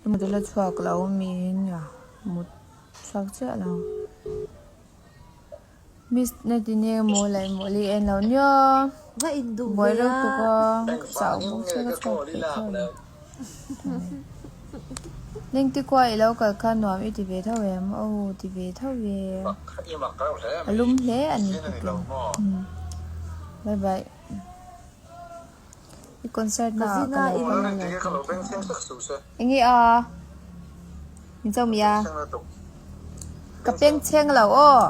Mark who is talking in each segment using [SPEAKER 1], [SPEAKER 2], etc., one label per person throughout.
[SPEAKER 1] I mut la chhuak lo mi nia mut chhuak chiah lo. Miss na ti nge maw leh maw li en lo nia.
[SPEAKER 2] Va induh
[SPEAKER 1] Buai
[SPEAKER 2] ve
[SPEAKER 1] reuh
[SPEAKER 2] a.
[SPEAKER 1] tuk a ka chau bawk sia ka chhuak theih tho lo. Nengti kua i lo kal kha nuam i ti ve tho em? Aw ti ve tho ve. A lum hle a ni tukin. Bye bye. I concert na ah ka lo kal lo tih kha. Enge a? Min cho mi a? Ka peng cheng lo aw.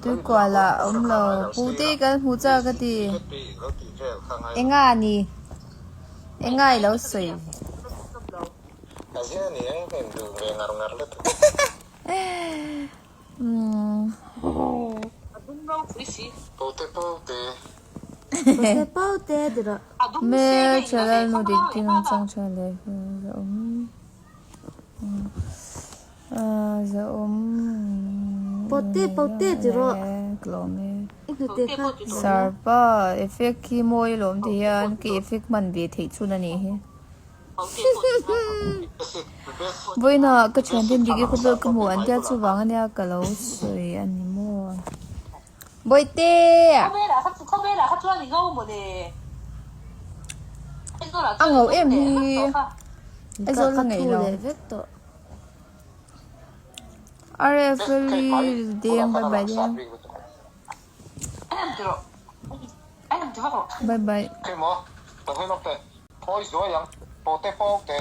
[SPEAKER 1] Tuikual ah awm lo. Pute kan hmu chak ka ti. Enga ni? Enga i lo sawi? Hmel tha lal nu dik ding ang chang tha leh za awm za awm Sarpa effect khi mawi alawm ti hian ka effect hman ve theih chhun a nih hi. Vawiinah ka thianten dik i khawvel ka hmu an tia chuvang ania ka lo sawi a ni maw. Bawihte! A ngau em hi Aizawl a ngeih lo. RFL deng bye bye deng. Bye bye. Pote pote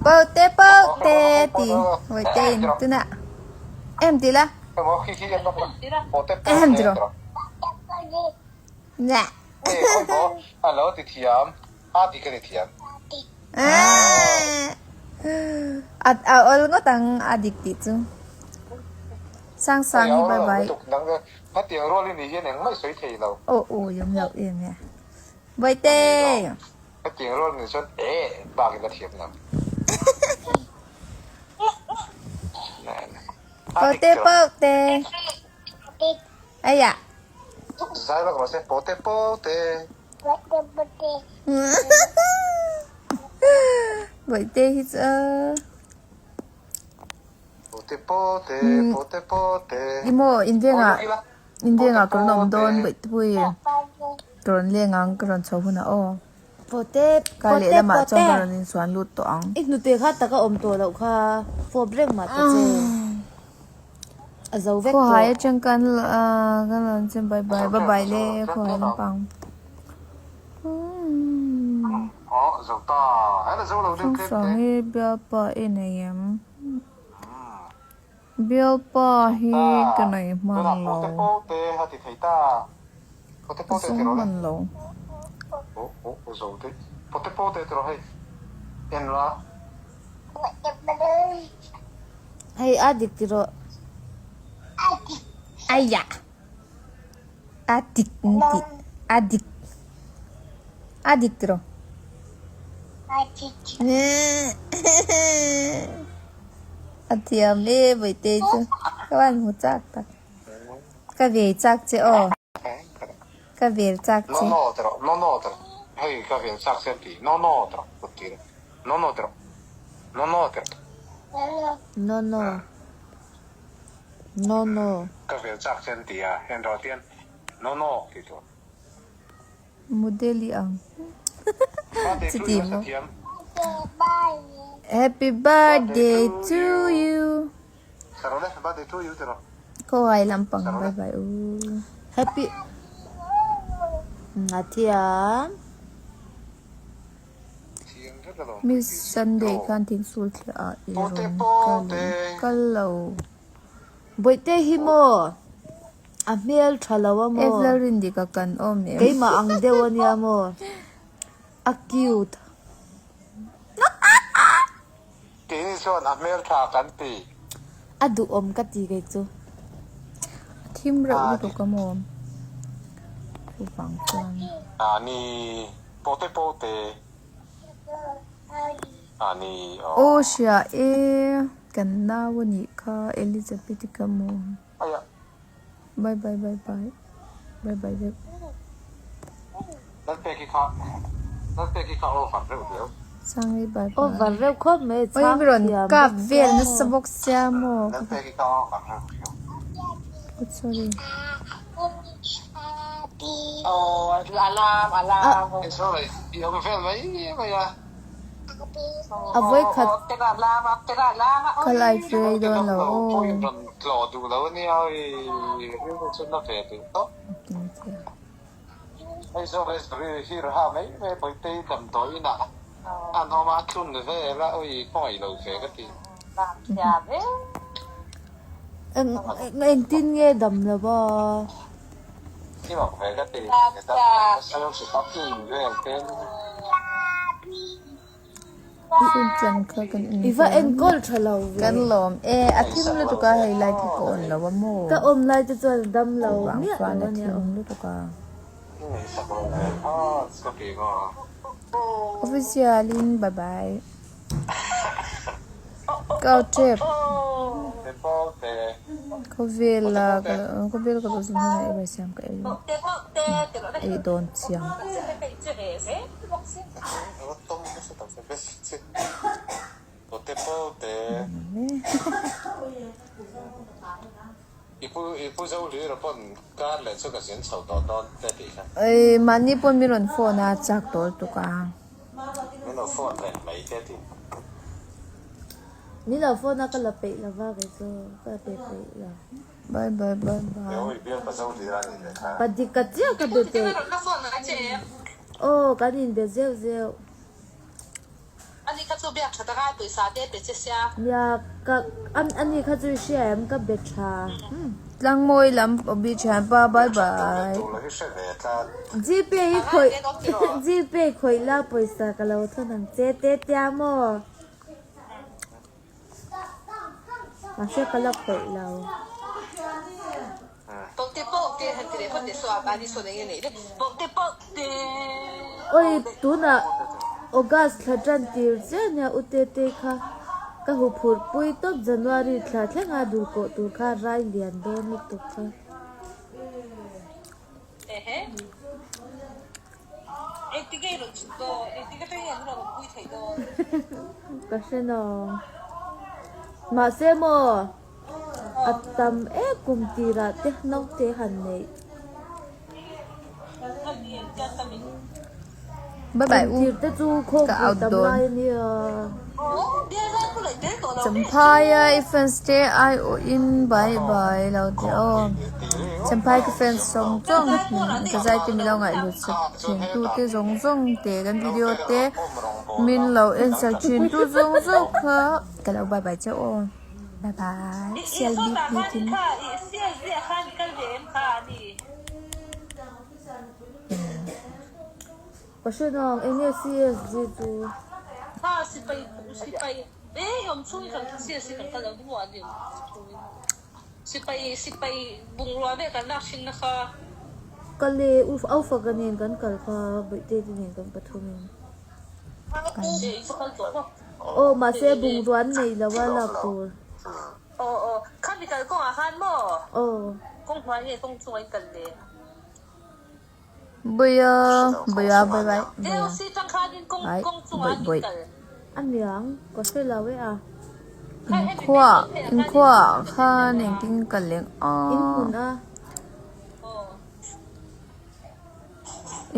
[SPEAKER 1] pote pote ti Pote in tuna em ti la em ti ro nè a a ol ngawt ang a dik tih chu sang sang hi bye bye.
[SPEAKER 3] Hetiang rual i nih hian engmah i sawi thei lo.
[SPEAKER 1] Aw aw i awm loh em e. Bawihte!
[SPEAKER 3] Hetiang rual i nih chuan e bak in a thiam lo.
[SPEAKER 1] Pawte pawte. Aiya.
[SPEAKER 3] Zai vak rawh se pawte pawte.
[SPEAKER 1] Bawihte hi chu a. Ih maw in vengah in vengah ka rawn awm dawn Bawihpui ka rawn leng ang ka rawn chho hunah aw ka lehlamah chuan ka rawn insuan lut tawh ang.
[SPEAKER 2] I hnute kha taka awm tawh loh kha fawp reng mah ta che a zo vek tawh.
[SPEAKER 1] Khawhai atang kan kan rawn chem bye bye bye bye le khawhai lampang. Chungchang hi bialpa i nei em? Bialpa hi ka nei hman lo. Ka sum hman lo.
[SPEAKER 2] Hei a dik tiraw?
[SPEAKER 1] Aiah! A dik an ti. A dik. A dik tiraw? A thiam e Bawihte chu. Ka van hmu chak tak. Ka ve chak che aw. Ka vel chak che.
[SPEAKER 3] No no tiraw no no tiraw hei ka vel chak che an ti no no tiraw kut ti no no tiraw no no tiraw.
[SPEAKER 2] No no. No no.
[SPEAKER 3] Ka vel chak che an ti a, en rawh tian no no tih tur.
[SPEAKER 1] Model i ang chuti maw. Happy birthday to you. Khawngaih lampang bye bye u.
[SPEAKER 2] Happy Nathiam.
[SPEAKER 1] Miss Sunday khan thingsul thliah ah i rawn kal em? Kal lo.
[SPEAKER 2] Bawihte hi maw a hmel tha lo a maw?
[SPEAKER 1] Evla Rindika kan awm em?
[SPEAKER 2] Keimah ang deuh a nia maw? A cute.
[SPEAKER 3] Keini chuan a hmel tha kan ti.
[SPEAKER 2] A duhawm ka ti kei chu.
[SPEAKER 1] A thim reuh lutuk a maw? Chuvang chuan.
[SPEAKER 3] A ni. Pote pote a ni aw.
[SPEAKER 1] Aw hria e, kan nau a nih kha Elizabeth i ka maw.
[SPEAKER 3] Aiah.
[SPEAKER 1] Bye bye bye bye bye bye vek.
[SPEAKER 3] Lalpeki kha Lalpeki kha over reuh riau.
[SPEAKER 1] Sangi bye bye.
[SPEAKER 2] Over reuh khawp mai
[SPEAKER 1] Oi
[SPEAKER 2] chhang
[SPEAKER 1] mi rawn
[SPEAKER 2] thiam
[SPEAKER 1] kap
[SPEAKER 2] bawk
[SPEAKER 1] vel
[SPEAKER 2] sia maw.
[SPEAKER 1] nasa bawk sia maw.
[SPEAKER 3] Lalpeki kha over reuh riau.
[SPEAKER 1] Oh sorry.
[SPEAKER 2] A vawikhat.
[SPEAKER 1] Ka live rei dawn lo aw.
[SPEAKER 2] Engtin nge dam lo va? I va enkawl tha lo ve.
[SPEAKER 1] Kan lawm e, a thim lutuk a hei light hi ka on lo a maw?
[SPEAKER 2] Ka awm lai te chuan a dam lo
[SPEAKER 1] Chuvang
[SPEAKER 2] miah
[SPEAKER 1] chuan
[SPEAKER 2] lo
[SPEAKER 1] a
[SPEAKER 2] a nia
[SPEAKER 1] thim
[SPEAKER 2] aw.
[SPEAKER 1] lutuk a. Official in bye bye. Ka aw tep. Khawvel a khawvel ka zawh hmanah ei bai siam ka ei ei dawn chiang. Ei mahni pawn mi rawn phone a chak tawh lutuk a.
[SPEAKER 2] Ni lo phone a ka la peih lo va kei chu ka la pe peih lo.
[SPEAKER 1] Bye bye bye bye.
[SPEAKER 2] Padik ka chiah ka be peih. Aw kan in be zeuh zeuh. Nia ka ani kha chu i hria em ka be tha.
[SPEAKER 1] Tlangmawi lam obi thianpa bye bye.
[SPEAKER 2] Gpay hi khawih Gpay khawih la pawisa ka lo thawn ang che te tia maw. Mahse ka la khawih lo. Oi tunah August thla tan tir chiah nia u Tetei kha ka huphurh pui tawp January thla thlenga dul kawh tur kha rai lian dawn lutuk kha. Ka hre no. Mahse maw a tam em kum tirah te naute han neih.
[SPEAKER 1] Bye bye
[SPEAKER 2] Kum
[SPEAKER 1] u
[SPEAKER 2] tir te chu
[SPEAKER 1] ka
[SPEAKER 2] khawmpui
[SPEAKER 1] out
[SPEAKER 2] tam
[SPEAKER 1] dawn.
[SPEAKER 2] lai a nia.
[SPEAKER 1] Champhai a i fans te ai awh in bye bye lo teh aw. Champhai ka fans zawng zawng ka zai te min lo ngaihlut sak thin tu te zawng zawng te kan video te min lo en sak thin tu zawng zawng kha ka lo bye bye chauh aw. Bye bye sial bik bik in.
[SPEAKER 2] Ka hre nang enge CSG chu. Ka le au faka nen kan kal kha Bawihte te nen kan pathum in. Aw mahse bungrua an nei lo a lak tur. Aw.
[SPEAKER 1] Bawia bawia bye bye bawia bye bawih bawih.
[SPEAKER 2] A niang ka hre lo e a.
[SPEAKER 1] Inkhua inkhua ah khan engtin ka leng a.
[SPEAKER 2] In hmun a.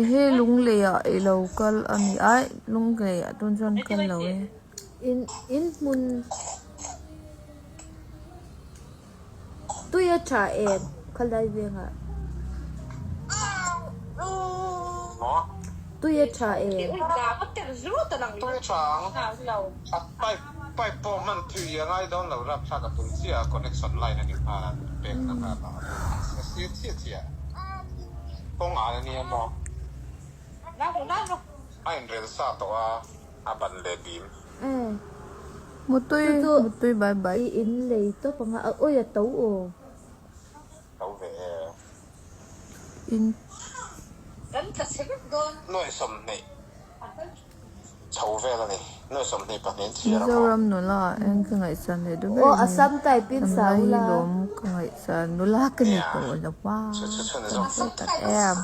[SPEAKER 1] Ehe lunglei ah i lo kal a ni ai lunglei ah tun chuan kal lo e.
[SPEAKER 2] In in hmun tui a tha em khalai vengah. Tui a tha em.
[SPEAKER 3] Pipe pawh hman thui a ngai dawn lo rapthlak a tul chiah a connection line a ni nghal a pek na nghal a a sir chiah chiah kawng an a nia maw a inrel sa tawh a a ban leh bim.
[SPEAKER 1] Mutui
[SPEAKER 2] Chu
[SPEAKER 1] mutui bye bye.
[SPEAKER 2] I in lei tawp anga a awi a to aw.
[SPEAKER 3] To ve e.
[SPEAKER 1] In.
[SPEAKER 3] Nuaih 20 chho vel a ni.
[SPEAKER 1] Mizoram nula eng ka ngaihsan leh duh ber ni? Nula hi lawm ka ngaihsan nula ka ni tawh lo a kan hre tak em.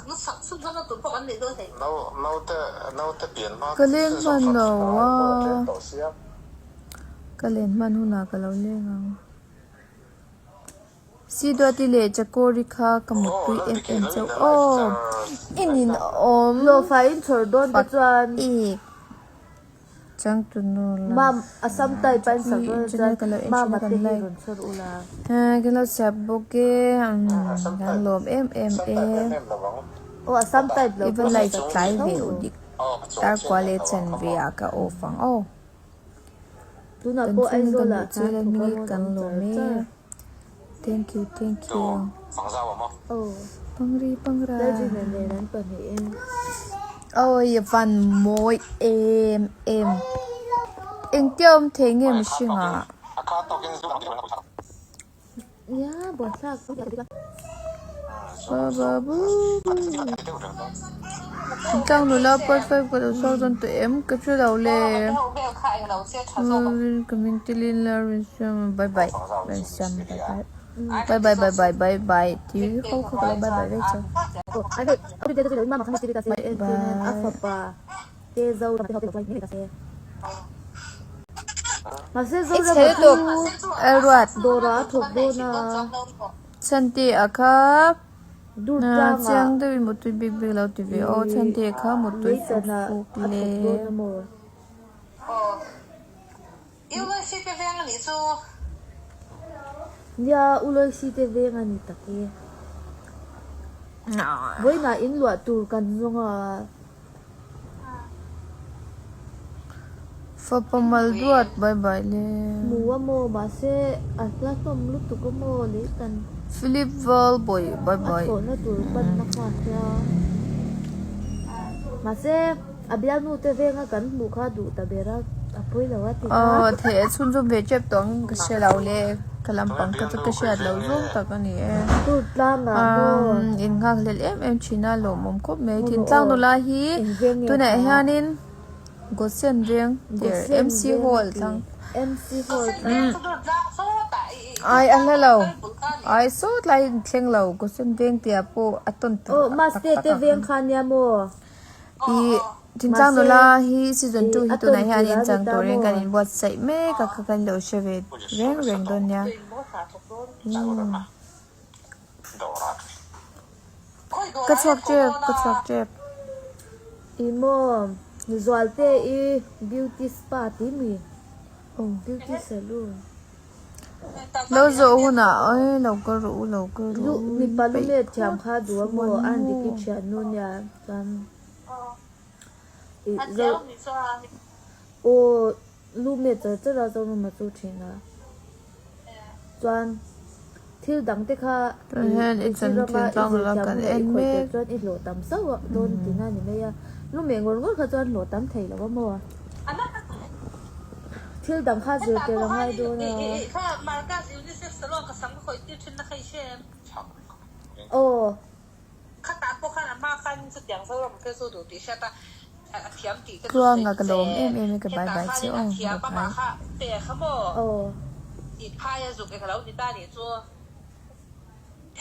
[SPEAKER 1] Ka leng hman lo a, ka len hman hunah ka lo leng ang. Siduati leh Chakori kha ka mutpui em em chauh aw. I ninawm
[SPEAKER 2] Hlawhfa in chhawr dawn te chuan.
[SPEAKER 1] Fak Changtunu la
[SPEAKER 2] Mam a sam type a in sak dawn te chuan
[SPEAKER 1] ka lo en
[SPEAKER 2] Mama
[SPEAKER 1] thin a kan
[SPEAKER 2] te hi
[SPEAKER 1] like
[SPEAKER 2] rawn chhawr ula.
[SPEAKER 1] Ka lo sub bawk e kan lawm em em e.
[SPEAKER 2] Aw a sam type lo
[SPEAKER 1] I va
[SPEAKER 2] pawh
[SPEAKER 1] like
[SPEAKER 2] sak
[SPEAKER 1] tlai
[SPEAKER 2] tho
[SPEAKER 1] ve
[SPEAKER 2] lo.
[SPEAKER 1] u dik tar kua leh chan ve ah ka off ang aw.
[SPEAKER 2] Tunah
[SPEAKER 1] Kan
[SPEAKER 2] pawh
[SPEAKER 1] chhungin kan
[SPEAKER 2] Aizawl ah
[SPEAKER 1] duh che
[SPEAKER 2] hna
[SPEAKER 1] la
[SPEAKER 2] thawk a
[SPEAKER 1] mi
[SPEAKER 2] rawn
[SPEAKER 1] kan
[SPEAKER 2] awm
[SPEAKER 1] lawm
[SPEAKER 2] char
[SPEAKER 1] e.
[SPEAKER 2] char.
[SPEAKER 1] Thank you thank you. Pangri pangra.
[SPEAKER 2] Lalrina nen an pahnihin.
[SPEAKER 1] Awi a van mawi em em. Engtia awm thei nge mihring ah.
[SPEAKER 2] Nia buaithlak.
[SPEAKER 1] Ba ba bu bu. Thingtlang nula part 5 ka lo chhuak dawn tawh em ka hre lo le. Ka hming telin la Rinsiam bye bye Rinsiam bye bye bye bye bye bye bye bye tih ho kha ka lo bye bye vek chauh. Bye bye. I chhe lutuk Elruat. Chhante a kha chiang deuhin mutui bik bik lo ti ve aw Chhante a kha mutui fuk fuk le.
[SPEAKER 2] Nia Uloisi te veng a ni tak e. Vawiinah in luah tur kan zawng a.
[SPEAKER 1] Fapa mal duat bai bai le.
[SPEAKER 2] Hmu a maw mahse a hla hlawm lutuk a maw lei tan.
[SPEAKER 1] Philip Val bawi bai bai.
[SPEAKER 2] A thawhna tur panna nghak hia. Mahse a bialnu te venga kan hmuh kha duh ta ber a a pawi lo a ti kha.
[SPEAKER 1] Aw theih a chhunzawm ve tep tawh ang ka hre lo le. Ka lampang kha chu ka hriat loh zawng tak a ni e.
[SPEAKER 2] Tur tlangah maw.
[SPEAKER 1] In nghakhlel em em thin a lawmawm khawp mai. Thintlang nula hi tunah hianin Gosen veng tir MC Hall thlang. Ai a hla lo. Ai sawt lai in thleng lo Gosen veng tih ah pawh a tawn tur tak tak ah khan. Ih Thingtlang nula hi season 2 hi tunah hian in chang turin kan inbuatsaih mek a kha kan lo hre ve reng reng dawn nia. Ka chhuak tep ka chhuak tep.
[SPEAKER 2] Ih maw Zualte i beauty spa tih mi beauty salon.
[SPEAKER 1] Lo zawh hunah awi lo kal rawh u lo kal rawh u
[SPEAKER 2] Mipa lumet thiam kha duh a maw an diki thiannu nia chuan. Aw lu met char char a Zoruma chu thin a chuan thil dang te kha i zir anga i zir thiam hunah i khawih tel chuan i hlawh tam sauh a dawn tihna a ni mai a lu meh ngawr ngawr kha chuan hlawh tam thei lo a maw thil dang kha zir tel a ngai dawn a. Aw.
[SPEAKER 4] Khatah pawh khan a hma khan chutiang Zoram phei chu duh tih hriat a, a thiam tih te chu
[SPEAKER 1] Tluanga
[SPEAKER 4] sawi
[SPEAKER 1] ka lawm
[SPEAKER 4] che.
[SPEAKER 1] em em e ka bye
[SPEAKER 4] Hetah
[SPEAKER 1] bye che
[SPEAKER 4] khanin a
[SPEAKER 1] aw
[SPEAKER 4] thiam
[SPEAKER 1] bye
[SPEAKER 4] amah
[SPEAKER 1] bye.
[SPEAKER 4] kha te kha maw
[SPEAKER 2] Aw.
[SPEAKER 4] tih phai a zuk eng lo ni ta nih chu
[SPEAKER 1] Bye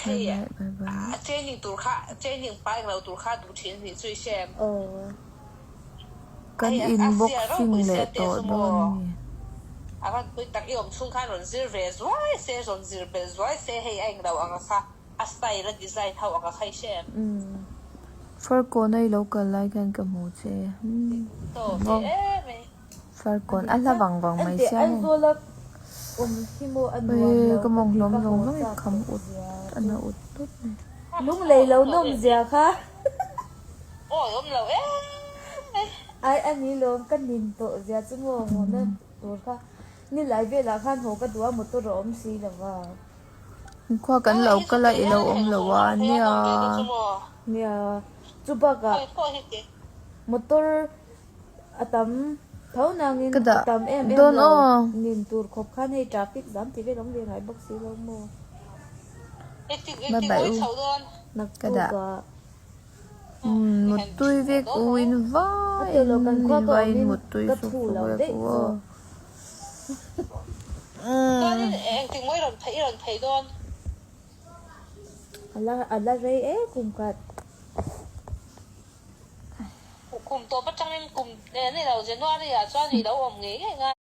[SPEAKER 4] hei
[SPEAKER 1] bye bye bye.
[SPEAKER 4] a training tur kha training pai eng lo tur kha duh thin nih chu i hre em.
[SPEAKER 2] Aw.
[SPEAKER 1] Kan
[SPEAKER 4] Hei a
[SPEAKER 1] in
[SPEAKER 4] a
[SPEAKER 1] box
[SPEAKER 4] sial
[SPEAKER 1] sing
[SPEAKER 4] ropui
[SPEAKER 1] leh
[SPEAKER 4] sia te
[SPEAKER 1] tawh
[SPEAKER 4] chu
[SPEAKER 1] dawn
[SPEAKER 4] maw
[SPEAKER 1] mi.
[SPEAKER 4] a van pui tak i awm chhung khan rawn zir ve zuai se rawn zir belh zuai se hei a eng lo ang a kha. A style a design ho ang a kha i hre em?
[SPEAKER 1] Farkawn a i lo kal lai khan ka hmu che.
[SPEAKER 4] Tawp ve em e.
[SPEAKER 1] Farkawn a hla vang vang mai sia heng.
[SPEAKER 2] Ui
[SPEAKER 1] Ka mawng hlawm zawng zawng i kham ut a na ut tawp mai.
[SPEAKER 2] Lunglei lo nawm zia kha.
[SPEAKER 4] Awi awm lo em e.
[SPEAKER 2] Ai a ni lawm ka nin tawh zia chu maw haw na tur kha nilai velah khan haw ka duh a motor a awm si lo va.
[SPEAKER 1] Khua kan lo kal a i lo awm lo a nia.
[SPEAKER 2] Nia, chu bakah motor a tam tho nangin a tam em em lo nin tur khawp khan hei traffic zam tih vel awm ve ngai bawk si lo maw.
[SPEAKER 1] Bye bye u. Ka dah. Mutui vek u in vai.
[SPEAKER 2] A tel lo kan
[SPEAKER 1] in
[SPEAKER 2] khua
[SPEAKER 1] min
[SPEAKER 2] ka
[SPEAKER 1] vaiin
[SPEAKER 2] awmin
[SPEAKER 1] muttui
[SPEAKER 2] ka
[SPEAKER 1] suk
[SPEAKER 2] thu
[SPEAKER 1] suk
[SPEAKER 2] lo
[SPEAKER 1] vek
[SPEAKER 2] daih
[SPEAKER 1] u
[SPEAKER 2] chu.
[SPEAKER 1] aw.
[SPEAKER 4] Chuanin engtik maw i rawn phei i rawn phei dawn?
[SPEAKER 2] A la a la rei e kum khat.
[SPEAKER 4] Kum tawp atangin kum eh ni lo January ah chuan i lo awm ngei ngei ngai.